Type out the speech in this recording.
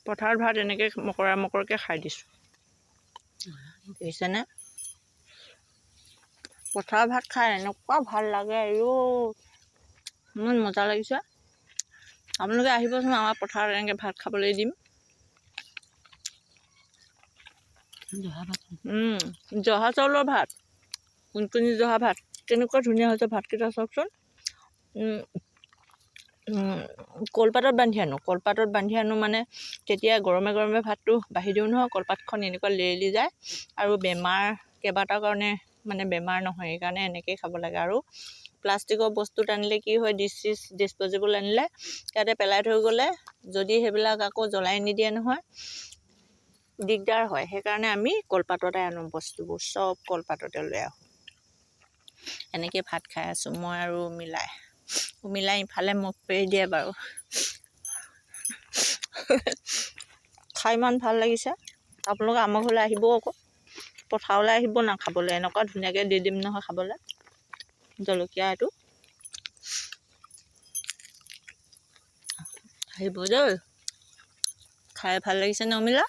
পথাৰত ভাত এনেকৈ মকৰা মকৰকৈ খাই দিছোঁ, দেখিছেনে? পথাৰৰ ভাত খাই এনেকুৱা ভাল লাগে, আইঅ' ইমান মজা লাগিছে। আপোনালোকে আহিবচোন আমাৰ পথাৰত, এনেকৈ ভাত খাবলৈ দিম। জহা চাউলৰ ভাত, কুনকুনি জহা ভাত, কেনেকুৱা ধুনীয়া হৈছে ভাতকেইটা চাওকচোন। কলপাতত বান্ধি আনো, কলপাতত বান্ধি আনো মানে তেতিয়া গৰমে গৰমে ভাতটো বাঢ়ি দিওঁ নহয়, কলপাতখন এনেকুৱা লেৰেলি যায় আৰু বেমাৰ কেইবাটাও কাৰণে মানে বেমাৰ নহয়, সেইকাৰণে এনেকৈয়ে খাব লাগে। আৰু প্লাষ্টিকৰ বস্তুত আনিলে কি হয়, ডিছ চিছ ডিছপ'জেবল আনিলে ইয়াতে পেলাই থৈ গ'লে যদি সেইবিলাক আকৌ জ্বলাই নিদিয়ে নহয়, দিগদাৰ হয়। সেইকাৰণে আমি কলপাততে আনো বস্তুবোৰ, চব কলপাততে লৈ আহোঁ। এনেকৈ ভাত খাই আছোঁ মই আৰু মিলাই মিলাই ইফালে মুখ কৰি দিয়ে বাৰু। খাই ইমান ভাল লাগিছে। আপোনালোকে আমাৰ ঘৰলৈ আহিব আকৌ, পথাৰলৈ আহিব না খাবলৈ, এনেকুৱা ধুনীয়াকৈ দি দিম নহয় খাবলৈ। জলকীয়া এইটো আহিব দেই। খাই ভাল লাগিছে ন অমিলা?